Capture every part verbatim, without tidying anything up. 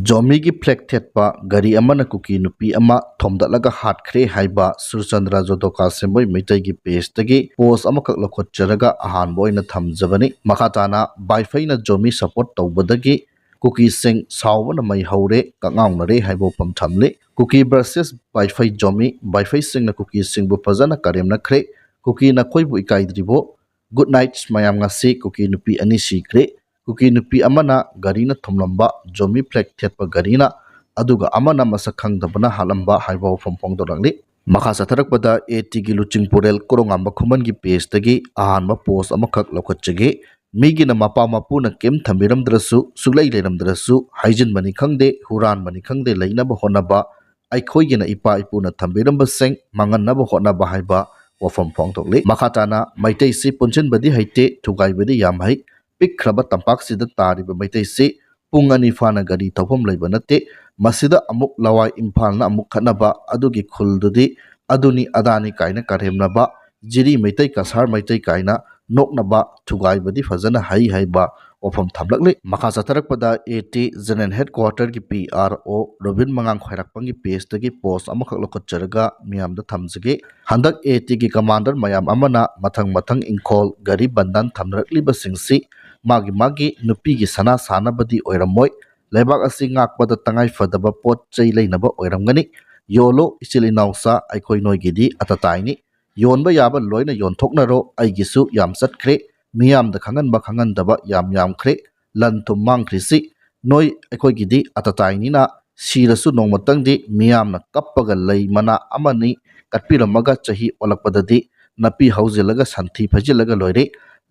ꯖꯣꯃꯤꯒꯤ ꯐ꯭ꯂꯦꯛ ꯊꯦꯠꯄ ꯒꯥꯔꯤ ꯑꯃꯅ ꯀꯨꯀꯤ ꯅꯨꯄꯤ ꯑꯃ ꯊꯣꯝꯗꯠꯂꯒ ꯍꯥꯠꯈ꯭ꯔꯦ ꯍꯥꯏꯕ ꯁꯨꯔꯆꯟꯗ꯭ꯔ ꯖꯣꯗꯣꯀꯥ ꯁꯦꯝꯕꯣꯏ ꯃꯩꯇꯩꯒꯤ ꯄꯦꯖꯇꯒꯤ ꯄꯣꯁ ꯑꯃꯈꯛ ꯂꯧꯈꯠꯆꯔꯒ ꯑꯍꯥꯟꯕ ꯑꯣꯏꯅ ꯊꯝꯖꯕꯅꯤ꯫ ꯃꯈꯥ ꯇꯥꯅ ꯕꯥꯏꯐꯩꯅ ꯖꯣꯃꯤ ꯁꯄꯣꯔꯠ ꯇꯧꯕꯗꯒꯤ ꯀꯨꯀꯤꯁꯤꯡ ꯁꯥꯎꯕꯅ ꯃꯩ ꯍꯧꯔꯦ, ꯀꯛꯉꯥꯎꯅꯔꯦ ꯍꯥꯏꯕ ꯋꯥꯐꯝ ꯊꯝꯂꯤ꯫ ꯀꯨꯀꯤ ꯚꯔꯁꯦꯁ ꯕꯥꯏꯐꯩ ꯖꯣꯃꯤ, ꯕꯥꯏꯐꯩꯁꯤꯡꯅ ꯀꯨꯀꯤꯁꯤꯡꯕꯨ ꯐꯖꯅ ꯀꯔꯦꯝꯅꯈ꯭ꯔꯦ꯫ "ꯀꯨꯀꯤ ꯅꯈꯣꯏꯕꯨ ꯏꯀꯥꯏꯗ꯭ꯔꯤꯕꯣ? ꯒꯨꯗ ꯅꯥꯏꯠ ꯃꯌꯥꯝ, ꯉꯁꯤ ꯀꯨꯀꯤ ꯅꯨꯄꯤ ꯑꯅꯤ ꯁꯤꯈ꯭ꯔꯦ꯫ ꯀꯨꯀꯤ ꯅꯨꯄꯤ ꯑꯃꯅ ꯒꯥꯔꯤꯅ ꯊꯣꯝꯂꯝꯕ ꯖꯣꯃꯤ ꯐ꯭ꯂꯦꯛ ꯊꯦꯠꯄ ꯒꯥꯔꯤꯅ, ꯑꯗꯨꯒ ꯑꯃꯅ ꯃꯁꯛ ꯈꯪꯗꯕꯅ ꯍꯥꯠꯂꯝꯕ" ꯍꯥꯏꯕ ꯋꯥꯐꯝ ꯐꯣꯡꯗꯣꯔꯛꯂꯤ꯫ ꯃꯈꯥ ꯆꯠꯊꯔꯛꯄꯗ ꯑꯦ ꯇꯤꯒꯤ ꯂꯨꯆꯤꯡꯄꯨꯔꯦꯜ ꯀꯣꯔꯣꯉꯥꯝꯕ ꯈꯨꯃꯟꯒꯤ ꯄꯦꯖꯇꯒꯤ ꯑꯍꯥꯟꯕ ꯄꯣꯁ ꯑꯃꯈꯛ ꯂꯧꯈꯠꯆꯒꯦ꯫ "ꯃꯤꯒꯤꯅ ꯃꯄꯥ ꯃꯄꯨꯅ ꯀꯩꯝ ꯊꯝꯕꯤꯔꯝꯗ꯭ꯔꯁꯨ, ꯁꯨꯛꯂꯩ ꯂꯩꯔꯝꯗ꯭ꯔꯁꯨ, ꯍꯥꯏꯖꯤꯟꯕꯅꯤ ꯈꯪꯗꯦ, ꯍꯨꯔꯥꯟꯕꯅꯤ ꯈꯪꯗꯦ, ꯂꯩꯅꯕ ꯍꯣꯠꯅꯕ, ꯑꯩꯈꯣꯏꯒꯤꯅ ꯏꯄꯥ ꯏꯄꯨꯅ ꯊꯝꯕꯤꯔꯝꯕꯁꯤꯡ ꯃꯥꯡꯍꯟꯅꯕ ꯍꯣꯠꯅꯕ" ꯍꯥꯏꯕ ꯋꯥꯐꯝ ꯐꯣꯡꯗꯣꯛꯂꯤ꯫ ꯃꯈꯥ ꯇꯥꯅ, "ꯃꯩꯇꯩꯁꯤ ꯄꯨꯟꯁꯤꯟꯕꯗꯤ ꯍꯩꯇꯦ, ꯊꯨꯒꯥꯏꯕꯗꯤ ꯌꯥꯝ ꯍꯩ꯫ ꯄꯤꯛꯈ꯭ꯔꯕ ꯇꯝꯄꯥꯛꯁꯤꯗ ꯇꯥꯔꯤꯕ ꯃꯩꯇꯩꯁꯤ ꯄꯨꯡ ꯑꯅꯤ ꯐꯥꯅ ꯒꯥꯔꯤ ꯊꯧꯐꯝ ꯂꯩꯕ ꯅꯠꯇꯦ꯫ ꯃꯁꯤꯗ ꯑꯃꯨꯛ ꯂꯋꯥꯏ ꯏꯝꯐꯥꯜꯅ ꯑꯃꯨꯛ ꯈꯠꯅꯕ, ꯑꯗꯨꯒꯤ ꯈꯨꯜꯗꯨꯗꯤ ꯑꯗꯨꯅꯤ ꯑꯗꯥꯅꯤ ꯀꯥꯏꯅ ꯀꯔꯦꯝꯅꯕ, ꯖꯤꯔꯤ ꯃꯩꯇꯩ, ꯀꯁꯥꯔ ꯃꯩꯇꯩ ꯀꯥꯏꯅ ꯅꯣꯛꯅꯕ, ꯊꯨꯒꯥꯏꯕꯗꯤ ꯐꯖꯅ ꯍꯩ" ꯍꯥꯏꯕ ꯋꯥꯐꯝ ꯊꯝꯂꯛꯂꯤ꯫ ꯃꯈꯥ ꯆꯠꯊꯔꯛꯄꯗ ꯑꯦ ꯇꯤ ꯖꯦꯅꯔꯦꯜ ꯍꯦꯗꯀ꯭ꯋꯥꯇꯔꯒꯤ ꯄꯤ ꯑꯥꯔ ꯑꯣ ꯔꯣꯕꯤꯟ ꯃꯉꯥꯡ ꯈ꯭ꯋꯥꯏꯔꯥꯛꯄꯝꯒꯤ ꯄꯦꯖꯇꯒꯤ ꯄꯣꯁ ꯑꯃꯈꯛ ꯂꯧꯈꯠꯆꯔꯒ ꯃꯤꯌꯥꯝꯗ ꯊꯝꯖꯒꯦ꯫ "ꯍꯟꯗꯛ ꯑꯦ ꯇꯤꯒꯤ ꯀꯃꯥꯟꯗꯔ ꯃꯌꯥꯝ ꯑꯃꯅ ꯃꯊꯪ ꯃꯊꯪ ꯏꯪꯈꯣꯜ, ꯒꯥꯔꯤ ꯕꯟꯗꯥꯟ ꯊꯝꯅꯔꯛꯂꯤꯕꯁꯤꯡꯁꯤ ꯃꯥꯒꯤ ꯃꯥꯒꯤ ꯅꯨꯄꯤꯒꯤ ꯁꯅꯥ ꯁꯥꯅꯕꯗꯤ ꯑꯣꯏꯔꯝꯃꯣꯏ꯫ ꯂꯩꯕꯥꯛ ꯑꯁꯤ ꯉꯥꯛꯄꯗ ꯇꯉꯥꯏ ꯐꯗꯕ ꯄꯣꯠ ꯆꯩ ꯂꯩꯅꯕ ꯑꯣꯏꯔꯝꯒꯅꯤ꯫ ꯌꯣꯜꯂꯣ, ꯏꯆꯤꯜ ꯏꯅꯥꯎꯁꯥ, ꯑꯩꯈꯣꯏ ꯅꯣꯏꯒꯤꯗꯤ ꯑꯇꯇꯥꯏꯅꯤ꯫ ꯌꯣꯟꯕ ꯌꯥꯕ ꯂꯣꯏꯅ ꯌꯣꯟꯊꯣꯛꯅꯔꯣ, ꯑꯩꯒꯤꯁꯨ ꯌꯥꯝ ꯆꯠꯈ꯭ꯔꯦ꯫ ꯃꯤꯌꯥꯝꯗ ꯈꯪꯍꯟꯕ ꯈꯪꯍꯟꯗꯕ ꯌꯥꯝ ꯌꯥꯝꯈ꯭ꯔꯦ꯫ ꯂꯟ ꯊꯨꯝ ꯃꯥꯡꯈ꯭ꯔꯤꯁꯤ ꯅꯣꯏ ꯑꯩꯈꯣꯏꯒꯤꯗꯤ ꯑꯇꯇꯥꯏꯅꯤꯅ, ꯁꯤꯔꯁꯨ ꯅꯣꯡꯃꯇꯪꯗꯤ ꯃꯤꯌꯥꯝꯅ ꯀꯞꯄꯒ ꯂꯩ ꯃꯅꯥ ꯑꯃꯅꯤ ꯀꯠꯄꯤꯔꯝꯃꯒ ꯆꯍꯤ ꯑꯣꯜꯂꯛꯄꯗꯗꯤ ꯅꯥꯄꯤ ꯍꯧꯖꯤꯜꯂꯒ ꯁꯟꯊꯤ ꯐꯩꯖꯤꯜꯂꯒ ꯂꯣꯏꯔꯦ꯫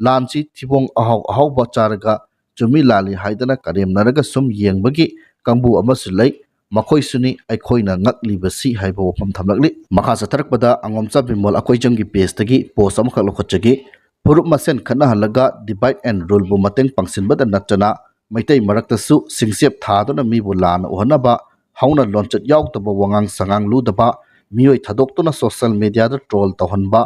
ꯂꯥꯟꯁꯤ ꯊꯤꯕꯣꯡ ꯑꯍꯥꯎ ꯑꯍꯥꯎꯕ ꯆꯥꯔꯒ ꯆꯨꯝꯃꯤ ꯂꯥꯜꯂꯤ ꯍꯥꯏꯗꯅ ꯀꯔꯦꯝꯅꯔꯒ ꯁꯨꯝ ꯌꯦꯡꯕꯒꯤ ꯀꯥꯡꯕꯨ ꯑꯃꯁꯨ ꯂꯩ꯫ ꯃꯈꯣꯏꯁꯨꯅꯤ ꯑꯩꯈꯣꯏꯅ ꯉꯛꯂꯤꯕꯁꯤ" ꯍꯥꯏꯕ ꯋꯥꯐꯝ ꯊꯝꯂꯛꯂꯤ꯫ ꯃꯈꯥ ꯆꯠꯊꯔꯛꯄꯗ ꯑꯉꯣꯝꯆꯥ ꯕꯤꯃꯣꯜ ꯑꯀꯣꯏꯖꯝꯒꯤ ꯄꯦꯖꯇꯒꯤ ꯄꯣꯁ ꯑꯃꯈꯛ ꯂꯧꯈꯠꯆꯒꯦ꯫ "ꯐꯨꯔꯨꯞ ꯃꯁꯦꯟ ꯈꯠꯅꯍꯜꯂꯒ divide and ruleꯕꯨ ꯃꯇꯦꯡ ꯄꯥꯡꯁꯤꯟꯕꯗ ꯅꯠꯇꯅ ꯃꯩꯇꯩ ꯃꯔꯛꯇꯁꯨ ꯁꯤꯡꯆꯦꯞ ꯊꯥꯗꯨꯅ ꯃꯤꯕꯨ ꯂꯥꯟꯅ ꯎꯍꯟꯅꯕ, ꯍꯧꯅ ꯂꯣꯟꯆꯠ ꯌꯥꯎꯗꯕ, ꯋꯥꯉꯥꯡ ꯁꯉꯥꯡ ꯂꯨꯗꯕ, ꯃꯤꯑꯣꯏ ꯊꯥꯗꯣꯛꯇꯨꯅ social mediaꯗ troll ꯇꯧꯍꯟꯕ,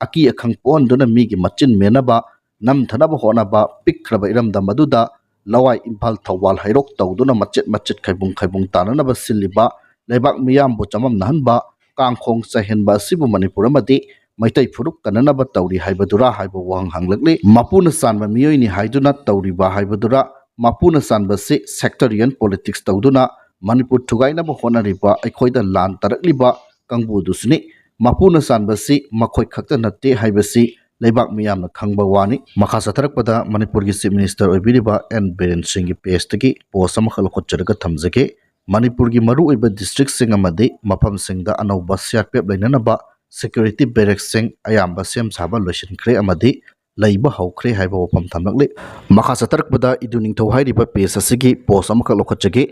ꯑꯀꯤ ꯑꯈꯪ ꯄꯣꯛꯍꯟꯗꯨꯅ ꯃꯤꯒꯤ ꯃꯆꯤꯟ ꯃꯦꯟꯅꯕ, ꯅꯝꯊꯅꯕ ꯍꯣꯠꯅꯕ, ꯄꯤꯛꯈ꯭ꯔꯕ ꯏꯔꯝꯗꯝ ꯑꯗꯨꯗ ꯂꯋꯥꯏ ꯏꯝꯐꯥꯜ ꯊꯧꯕꯥꯜ ꯍꯩꯔꯣꯛ ꯇꯧꯗꯨꯅ ꯃꯆꯦꯠ ꯃꯆꯦꯠ ꯈꯥꯏꯕꯨꯡ ꯈꯥꯏꯕꯨꯡ ꯇꯥꯅꯅꯕ ꯁꯤꯜꯂꯤꯕ ꯂꯩꯕꯥꯛ ꯃꯤꯌꯥꯝꯕꯨ ꯆꯃꯝꯅꯍꯟꯕ ꯀꯥꯡꯈꯣꯡ ꯆꯥꯏꯍꯟꯕ ꯑꯁꯤꯕꯨ ꯃꯅꯤꯄꯨꯔ ꯑꯃꯗꯤ ꯃꯩꯇꯩ ꯐꯨꯔꯨꯞ ꯀꯟꯅꯅꯕ ꯇꯧꯔꯤ ꯍꯥꯏꯕꯗꯨꯔꯥ ꯍꯥꯏꯕ ꯋꯥꯍꯪ ꯍꯪꯂꯛꯂꯤ꯫ ꯃꯄꯨꯅ ꯆꯥꯟꯕ ꯃꯤꯑꯣꯏꯅꯤ ꯍꯥꯏꯗꯨꯅ ꯇꯧꯔꯤꯕ ꯍꯥꯏꯕꯗꯨꯔꯥ, ꯃꯄꯨꯅ ꯆꯥꯟꯕꯁꯤ sectarian politics ꯇꯧꯗꯨꯅ ꯃꯅꯤꯄꯨꯔ ꯊꯨꯒꯥꯏꯅꯕ ꯍꯣꯠꯅꯔꯤꯕ ꯑꯩꯈꯣꯏꯗ ꯂꯥꯟ ꯇꯥꯔꯛꯂꯤꯕ ꯀꯥꯡꯕꯨꯗꯨꯁꯨꯅꯤ꯫ ꯃꯄꯨꯅ ꯆꯥꯟꯕꯁꯤ ꯃꯈꯣꯏ ꯈꯛꯇ ꯅꯠꯇꯦ ꯍꯥꯏꯕꯁꯤ ꯂꯩꯕꯥꯛ ꯃꯤꯌꯥꯝꯅ ꯈꯪꯕ ꯋꯥꯅꯤ꯫ ꯃꯈꯥ ꯆꯠꯊꯔꯛꯄꯗ ꯃꯅꯤꯄꯨꯔꯒꯤ Chief Minister ꯑꯣꯏꯕꯤꯔꯤꯕ ꯑꯦꯟ ꯕꯤꯔꯦꯟ ꯁꯤꯡꯒꯤ pageꯇꯒꯤ post ꯑꯃꯈꯛ ꯂꯧꯈꯠꯆꯔꯒ ꯊꯝꯖꯒꯦ꯫ ꯃꯅꯤꯄꯨꯔꯒꯤ ꯃꯔꯨꯑꯣꯏꯕ districtꯁꯤꯡ ꯑꯃꯗꯤ ꯃꯐꯝꯁꯤꯡꯗ ꯑꯅꯧꯕ C R P F ꯂꯩꯅꯅꯕ security barrackꯁꯤꯡ ꯑꯌꯥꯝꯕ ꯁꯦꯝ ꯁꯥꯕ ꯂꯣꯏꯁꯤꯟꯈ꯭ꯔꯦ ꯑꯃꯗꯤ ꯂꯩꯕ ꯍꯧꯈ꯭ꯔꯦ ꯍꯥꯏꯕ ꯋꯥꯐꯝ ꯊꯝꯂꯛꯂꯤ꯫ ꯃꯈꯥ ꯆꯠꯊꯔꯛꯄꯗ ꯏꯗꯨ ꯅꯤꯡꯊꯧ ꯍꯥꯏꯔꯤꯕ page ꯑꯁꯤꯒꯤ post ꯑꯃꯈꯛ ꯂꯧꯈꯠꯆꯒꯦ꯫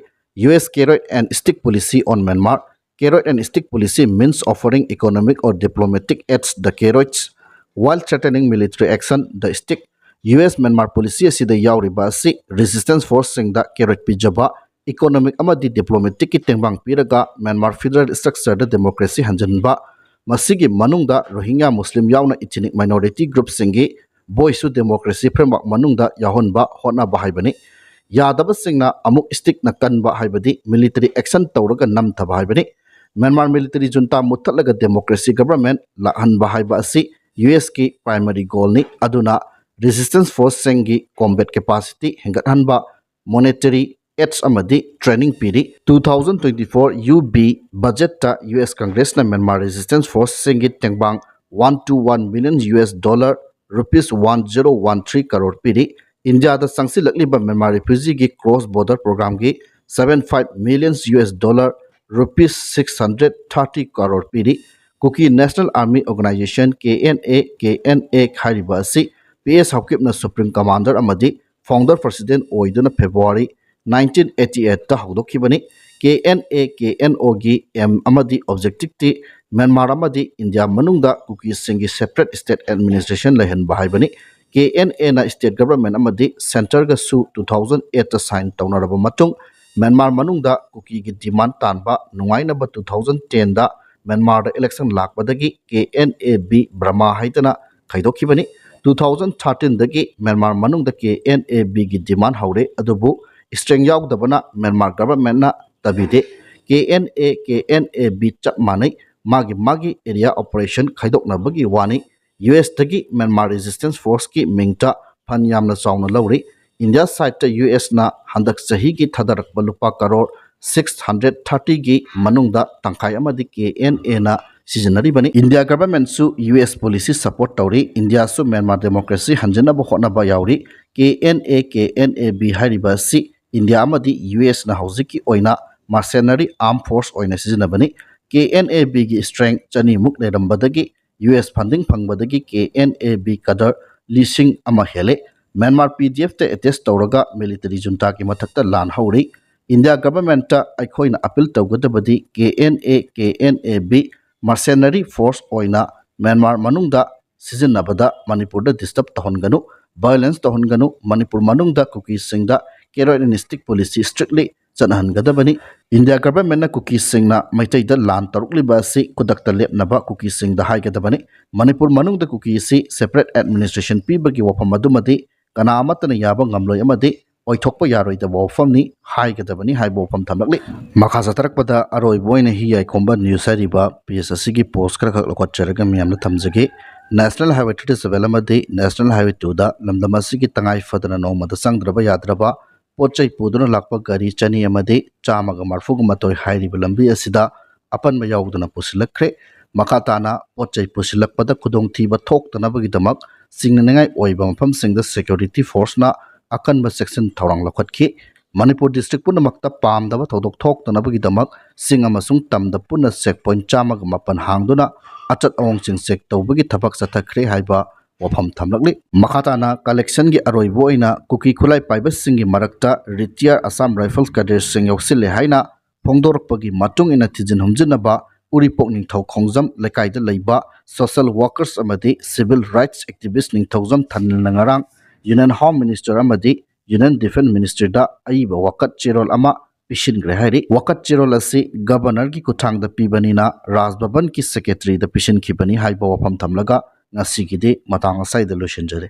U S carrot and stick policy on Myanmar. Carrot and stick policy means offering economic or diplomatic aids the carrots while threatening military action the stick. U S Myanmar policy ꯑꯁꯤꯗ ꯌꯥꯎꯔꯤꯕ ꯑꯁꯤ resistance forceꯁꯤꯡꯗ carrot ꯄꯤꯖꯕ, economic ꯑꯃꯗꯤ diplomaticꯀꯤ ꯇꯦꯡꯕꯥꯡ ꯄꯤꯔꯒ Myanmar federal structureꯗ democracy ꯍꯟꯖꯤꯟꯕ, ꯃꯁꯤꯒꯤ ꯃꯅꯨꯡꯗ ꯔꯣꯍꯤꯡꯒ꯭ꯌꯥ ꯃꯨꯁꯂꯤꯝ ꯌꯥꯎꯅ ethnic minority groupꯁꯤꯡꯒꯤ voiceꯁꯨ democracy framework ꯃꯅꯨꯡꯗ ꯌꯥꯎꯍꯟꯕ ꯍꯣꯠꯅꯕ ꯍꯥꯏꯕꯅꯤ꯫ ꯌꯥꯗꯕꯁꯤꯡꯅ ꯑꯃꯨꯛ stickꯅ ꯀꯟꯕ ꯍꯥꯏꯕꯗꯤ military action ꯇꯧꯔꯒ ꯅꯝꯊꯕ ꯍꯥꯏꯕꯅꯤ꯫ Myanmar military junta ꯃꯨꯠꯊꯠꯂꯒ democracy government ꯂꯥꯛꯍꯟꯕ ꯍꯥꯏꯕ ꯑꯁꯤ U Sꯀꯤ primary goalꯅꯤ꯫ ꯑꯗꯨꯅ resistance forceꯁꯤꯡꯒꯤ combat capacity ꯍꯦꯟꯒꯠꯍꯟꯕ, monetary aids ꯑꯃꯗꯤ training ꯄꯤꯔꯤ꯫ Two thousand twenty-four U B budgetꯇ U S Congressꯅ Myanmar resistance forceꯁꯤꯡꯒꯤ ꯇꯦꯡꯕꯥꯡ one to one million U S dollar, rupees one zero one three crore ꯄꯤꯔꯤ꯫ ꯏꯟꯗꯤꯌꯥꯗ ꯆꯪꯁꯤꯜꯂꯛꯂꯤꯕ Myanmar refugeeꯒꯤ cross border programꯒꯤ seven five million U S dollar, rupees six hundred thirty crore ꯄꯤꯔꯤ꯫ Kuki National Army Organization, K N A, K N A ꯍꯥꯏꯔꯤꯕ ꯑꯁꯤ P S ꯍꯥꯎꯀꯤꯞꯅ supreme commander ꯑꯃꯗꯤ founder president ꯑꯣꯏꯗꯨꯅ February nineteen eighty-eightꯇ ꯍꯧꯗꯣꯛꯈꯤꯕꯅꯤ꯫ K N A, K N Oꯒꯤ aim ꯑꯃꯗꯤ objectiveꯇꯤ Myanmar ꯑꯃꯗꯤ India ꯃꯅꯨꯡꯗ ꯀꯨꯀꯤꯁꯤꯡꯒꯤ separate state administration ꯂꯩꯍꯟꯕ ꯍꯥꯏꯕꯅꯤ꯫ K N Aꯅ state government ꯑꯃꯗꯤ centreꯒꯁꯨ two thousand eightꯇ sign ꯇꯧꯅꯔꯕ ꯃꯇꯨꯡ, ꯃ꯭ꯌꯥꯟꯃꯥꯔ ꯃꯅꯨꯡꯗ ꯀꯨꯀꯤꯒꯤ demand ꯇꯥꯟꯕ ꯅꯨꯡꯉꯥꯏꯅꯕ two thousand tenꯗ ꯃ꯭ꯌꯥꯟꯃꯥꯔꯗ election ꯂꯥꯛꯄꯗꯒꯤ K N A B Burma ꯍꯥꯏꯗꯅ ꯈꯥꯏꯗꯣꯛꯈꯤꯕꯅꯤ꯫ ꯇꯨ ꯊꯥꯎꯖꯟ ꯊꯥꯔꯇꯤꯟꯗꯒꯤ ꯃ꯭ꯌꯥꯟꯃꯥꯔ ꯃꯅꯨꯡꯗ ꯀꯦ ꯑꯦꯟ ꯑꯦ ꯕꯤꯒꯤ ꯗꯤꯃꯥꯟ ꯍꯧꯔꯦ, ꯑꯗꯨꯕꯨ ꯏꯁꯇ꯭ꯔꯦꯡ ꯌꯥꯎꯗꯕꯅ ꯃ꯭ꯌꯥꯟꯃꯥꯔ ꯒꯚꯔꯟꯃꯦꯟꯠꯅ ꯇꯥꯕꯤꯗꯦ꯫ K N A, K N A B ꯆꯞ ꯃꯥꯟꯅꯩ, ꯃꯥꯒꯤ ꯃꯥꯒꯤ ꯑꯦꯔꯤꯌꯥ ꯑꯣꯄꯔꯦꯁꯟ ꯈꯥꯏꯗꯣꯛꯅꯕꯒꯤ ꯋꯥꯅꯤ꯫ ꯌꯨ ꯑꯦꯁꯇꯒꯤ ꯃ꯭ꯌꯥꯟꯃꯥꯔ ꯔꯦꯖꯤꯁꯇꯦꯟꯁ ꯐꯣꯔꯁꯀꯤ ꯃꯤꯡꯇ ꯐꯟ ꯌꯥꯝꯅ ꯆꯥꯎꯅ ꯂꯧꯔꯤ꯫ ꯏꯟꯗꯤꯌꯥ ꯁꯥꯏꯠꯇ ꯌꯨ ꯑꯦꯁꯅ ꯍꯟꯗꯛ ꯆꯍꯤꯒꯤ ꯊꯥꯗꯔꯛꯄ ꯂꯨꯄꯥ ꯀꯔꯣꯔ ꯁꯤꯛꯁ ꯍꯟꯗ꯭ꯔꯦꯠ ꯊꯥꯔꯇꯤꯒꯤ ꯃꯅꯨꯡꯗ ꯇꯪꯈꯥꯏ ꯑꯃꯗꯤ ꯀꯦ ꯑꯦꯟ ꯑꯦꯅ ꯁꯤꯖꯤꯟꯅꯔꯤꯕꯅꯤ꯫ ꯏꯟꯗꯤꯌꯥ ꯒꯚꯔꯟꯃꯦꯟꯠꯁꯨ ꯌꯨ ꯑꯦꯁ ꯄꯣꯂꯤꯁꯤ ꯁꯄꯣꯔꯠ ꯇꯧꯔꯤ꯫ ꯏꯟꯗꯤꯌꯥꯁꯨ ꯃ꯭ꯌꯥꯟꯃꯥꯔ ꯗꯦꯃꯣꯀ꯭ꯔꯦꯁꯤ ꯍꯟꯖꯤꯟꯅꯕ ꯍꯣꯠꯅꯕ ꯌꯥꯎꯔꯤ꯫ K N A, K N A B ꯍꯥꯏꯔꯤꯕ ꯑꯁꯤ ꯏꯟꯗꯤꯌꯥ ꯑꯃꯗꯤ ꯌꯨ ꯑꯦꯁꯅ ꯍꯧꯖꯤꯛꯀꯤ ꯑꯣꯏꯅ ꯃꯥꯔꯁꯦꯅꯔꯤ ꯑꯥꯔꯝ ꯐꯣꯔꯁ ꯑꯣꯏꯅ ꯁꯤꯖꯤꯟꯅꯕꯅꯤ꯫ ꯀꯦ ꯑꯦꯟ ꯑꯦ ꯕꯤꯒꯤ ꯏꯁꯇ꯭ꯔꯦꯡ ꯆꯅꯤꯃꯨꯛ ꯂꯩꯔꯝꯕꯗꯒꯤ ꯌꯨ ꯑꯦꯁ ꯐꯟꯗꯤꯡ ꯐꯪꯕꯗꯒꯤ K N A B cadre ꯂꯤꯁꯤꯡ ꯑꯃ ꯍꯦꯜꯂꯦ꯫ ꯃ꯭ꯌꯥꯟꯃꯥꯔ ꯄꯤ ꯗꯤ ꯑꯦꯐꯇ ꯑꯦꯇꯦꯆ ꯇꯧꯔꯒ ꯃꯤꯂꯤꯇꯔꯤ ꯖꯨꯟꯇꯥꯒꯤ ꯃꯊꯛꯇ ꯂꯥꯟ ꯍꯧꯔꯤ꯫ ꯏꯟꯗꯤꯌꯥ ꯒꯚꯔꯟꯃꯦꯟꯠꯇ ꯑꯩꯈꯣꯏꯅ ꯑꯄꯤꯜ ꯇꯧꯒꯗꯕꯗꯤ K N A, K N A B mercenary force ꯑꯣꯏꯅ ꯃ꯭ꯌꯥꯟꯃꯥꯔ ꯃꯅꯨꯡꯗ ꯁꯤꯖꯤꯟꯅꯕꯗ ꯃꯅꯤꯄꯨꯔꯗ ꯗꯤꯁꯇꯔꯕ ꯇꯧꯍꯟꯒꯅꯨ, ꯚꯥꯏꯑꯣꯂꯦꯟꯁ ꯇꯧꯍꯟꯒꯅꯨ, ꯃꯅꯤꯄꯨꯔ ꯃꯅꯨꯡꯗ ꯀꯨꯀꯤꯁꯤꯡꯗ ꯀꯦꯔꯣꯏꯅꯤꯁꯇꯤꯛ ꯄꯣꯂꯤꯁꯤ ꯏꯁꯇ꯭ꯔꯤꯛꯂꯤ ꯆꯠꯅꯍꯟꯒꯗꯕꯅꯤ꯫ ꯏꯟꯗꯤꯌꯥ ꯒꯚꯔꯟꯃꯦꯟꯠꯅ ꯀꯨꯀꯤꯁꯤꯡꯅ ꯃꯩꯇꯩꯗ ꯂꯥꯟ ꯇꯧꯔꯛꯂꯤꯕ ꯑꯁꯤ ꯈꯨꯗꯛꯇ ꯂꯦꯞꯅꯕ ꯀꯨꯀꯤꯁꯤꯡꯗ ꯍꯥꯏꯒꯗꯕꯅꯤ꯫ ꯃꯅꯤꯄꯨꯔ ꯃꯅꯨꯡꯗ ꯀꯨꯀꯤ ꯑꯁꯤ ꯁꯦꯄꯔꯦꯠ ꯑꯦꯗꯃꯤꯅꯤꯁꯇ꯭ꯔꯦꯁꯟ ꯄꯤꯕꯒꯤ ꯋꯥꯐꯝ ꯑꯗꯨꯃꯗꯤ ꯀꯅꯥ ꯑꯃꯠꯇꯅ ꯌꯥꯕ ꯉꯝꯂꯣꯏ ꯑꯃꯗꯤ ꯑꯣꯏꯊꯣꯛꯄ ꯌꯥꯔꯣꯏꯗꯕ ꯋꯥꯐꯝꯅꯤ ꯍꯥꯏꯒꯗꯕꯅꯤ ꯍꯥꯏꯕ ꯋꯥꯐꯝ ꯊꯝꯂꯛꯂꯤ꯫ ꯃꯈꯥ ꯆꯠꯊꯔꯛꯄꯗ ꯑꯔꯣꯏꯕ ꯑꯣꯏꯅ ꯍꯤ ꯌꯥꯏꯈꯣꯝꯕ ꯅ꯭ꯌꯨꯁ ꯍꯥꯏꯔꯤꯕ ꯄꯦꯖ ꯑꯁꯤꯒꯤ ꯄꯣꯁ ꯈꯔꯈꯛ ꯂꯧꯈꯠꯆꯔꯒ ꯃꯤꯌꯥꯝꯗ ꯊꯝꯖꯒꯦ꯫ ꯅꯦꯁꯅꯦꯜ ꯍꯥꯏꯋꯦ ꯊꯥꯔꯇꯤ ꯁꯚꯦꯟ ꯑꯃꯗꯤ ꯅꯦꯁꯅꯦꯜ ꯍꯥꯏꯋꯦ ꯇꯨꯗ ꯂꯝꯗꯝ ꯑꯁꯤꯒꯤ ꯇꯉꯥꯏ ꯐꯗꯅ ꯅꯣꯡꯃꯗ ꯆꯪꯗ꯭ꯔꯕ ꯌꯥꯗ꯭ꯔꯕ ꯄꯣꯠ ꯆꯩ ꯄꯨꯗꯨꯅ ꯂꯥꯛꯄ ꯒꯥꯔꯤ ꯆꯅꯤ ꯑꯃꯗꯤ ꯆꯥꯝꯃꯒ ꯃꯔꯐꯨꯒ ꯃꯥꯊꯣꯏ ꯍꯥꯏꯔꯤꯕ ꯂꯝꯕꯤ ꯑꯁꯤꯗ ꯑꯄꯟꯕ ꯌꯥꯎꯗꯅ ꯄꯨꯁꯤꯜꯂꯛꯈ꯭ꯔꯦ꯫ ꯃꯈꯥ ꯇꯥꯅ ꯄꯣꯠ ꯆꯩ ꯄꯨꯁꯤꯜꯂꯛꯄꯗ ꯈꯨꯗꯣꯡꯊꯤꯕ ꯊꯣꯛꯇꯅꯕꯒꯤꯗꯃꯛ ꯆꯤꯡꯅꯅꯤꯡꯉꯥꯏ ꯑꯣꯏꯕ ꯃꯐꯝꯁꯤꯡꯗ ꯁꯦꯀ꯭ꯌꯨꯔꯤꯇꯤ ꯐꯣꯔꯁꯅ ꯑꯀꯟꯕ ꯆꯦꯛꯁꯤꯟ ꯊꯧꯔꯥꯡ ꯂꯧꯈꯠꯈꯤ꯫ ꯃꯅꯤꯄꯨꯔ ꯗꯤꯁꯇ꯭ꯔꯤꯛ ꯄꯨꯝꯅꯃꯛꯇ ꯄꯥꯝꯗꯕ ꯊꯧꯗꯣꯛ ꯊꯣꯛꯇꯅꯕꯒꯤꯗꯃꯛ ꯆꯤꯡ ꯑꯃꯁꯨꯡ ꯇꯝꯗ ꯄꯨꯟꯅ ꯆꯦꯛ ꯄꯣꯏꯟꯠ ꯆꯥꯝꯃꯒ ꯃꯥꯄꯟ ꯍꯥꯡꯗꯨꯅ ꯑꯆꯠ ꯑꯋꯣꯡꯁꯤꯡ ꯆꯦꯛ ꯇꯧꯕꯒꯤ ꯊꯕꯛ ꯆꯠꯊꯈ꯭ꯔꯦ ꯍꯥꯏꯕ ꯋꯥꯐꯝ ꯊꯝꯂꯛꯂꯤ꯫ ꯃꯈꯥ ꯇꯥꯅ ꯀꯂꯦꯛꯁꯟꯒꯤ ꯑꯔꯣꯏꯕ ꯑꯣꯏꯅ ꯀꯨꯀꯤ ꯈꯨꯠꯂꯥꯏ ꯄꯥꯏꯕꯁꯤꯡꯒꯤ ꯃꯔꯛꯇ ꯔꯤꯇꯤꯌꯥꯔ ꯑꯁꯥꯝ ꯔꯥꯏꯐꯜꯁ ꯀꯦꯗꯔꯁꯤꯡ ꯌꯥꯎꯁꯤꯜꯂꯦ ꯍꯥꯏꯅ ꯐꯣꯡꯗꯣꯔꯛꯄꯒꯤ ꯃꯇꯨꯡ ꯏꯟꯅ ꯊꯤꯖꯤꯟ ꯍꯨꯝꯖꯤꯟꯅꯕ ꯎꯔꯤꯄꯣꯛ ꯅꯤꯡꯊꯧ ꯈꯣꯡꯖꯝ ꯂꯩꯀꯥꯏꯗ ꯂꯩꯕ ꯁꯣꯁꯤꯌꯦꯜ ꯋꯥꯔꯀꯔꯁ ꯑꯃꯗꯤ ꯁꯤꯚꯤꯜ ꯔꯥꯏꯠꯁ ꯑꯦꯛꯇꯤꯚꯤꯁ꯭ꯠ ꯅꯤꯡꯊꯧꯖꯝ ꯊꯥꯅꯤꯜꯅ ꯉꯔꯥꯡ ꯌꯨꯅꯤꯌꯟ ꯍꯣꯝ ꯃꯤꯅꯤꯁꯇꯔ ꯑꯃꯗꯤ ꯌꯨꯅꯤꯌꯟ ꯗꯤꯐꯦꯟꯁ ꯃꯤꯅꯤꯁꯇꯔꯗ ꯑꯏꯕ ꯋꯥꯀꯠ ꯆꯦꯔꯣꯜ ꯑꯃ ꯄꯤꯁꯤꯟꯈ꯭ꯔꯦ ꯍꯥꯏꯔꯤ꯫ ꯋꯥꯀꯠ ꯆꯦꯔꯣꯜ ꯑꯁꯤ ꯒꯕꯔꯅꯔꯒꯤ ꯈꯨꯠꯊꯥꯡꯗ ꯄꯤꯕꯅꯤꯅ ꯔꯥꯖ ꯚꯕꯟꯒꯤ ꯁꯦꯀ꯭ꯔꯦꯇꯔꯤꯗ ꯄꯤꯁꯤꯟꯈꯤꯕꯅꯤ ꯍꯥꯏꯕ ꯋꯥꯐꯝ ꯊꯝꯂꯒ ꯉꯁꯤꯒꯤꯗꯤ ꯃꯇꯥꯡ ꯑꯁꯥꯏꯗ ꯂꯣꯏꯁꯤꯟꯖꯔꯦ꯫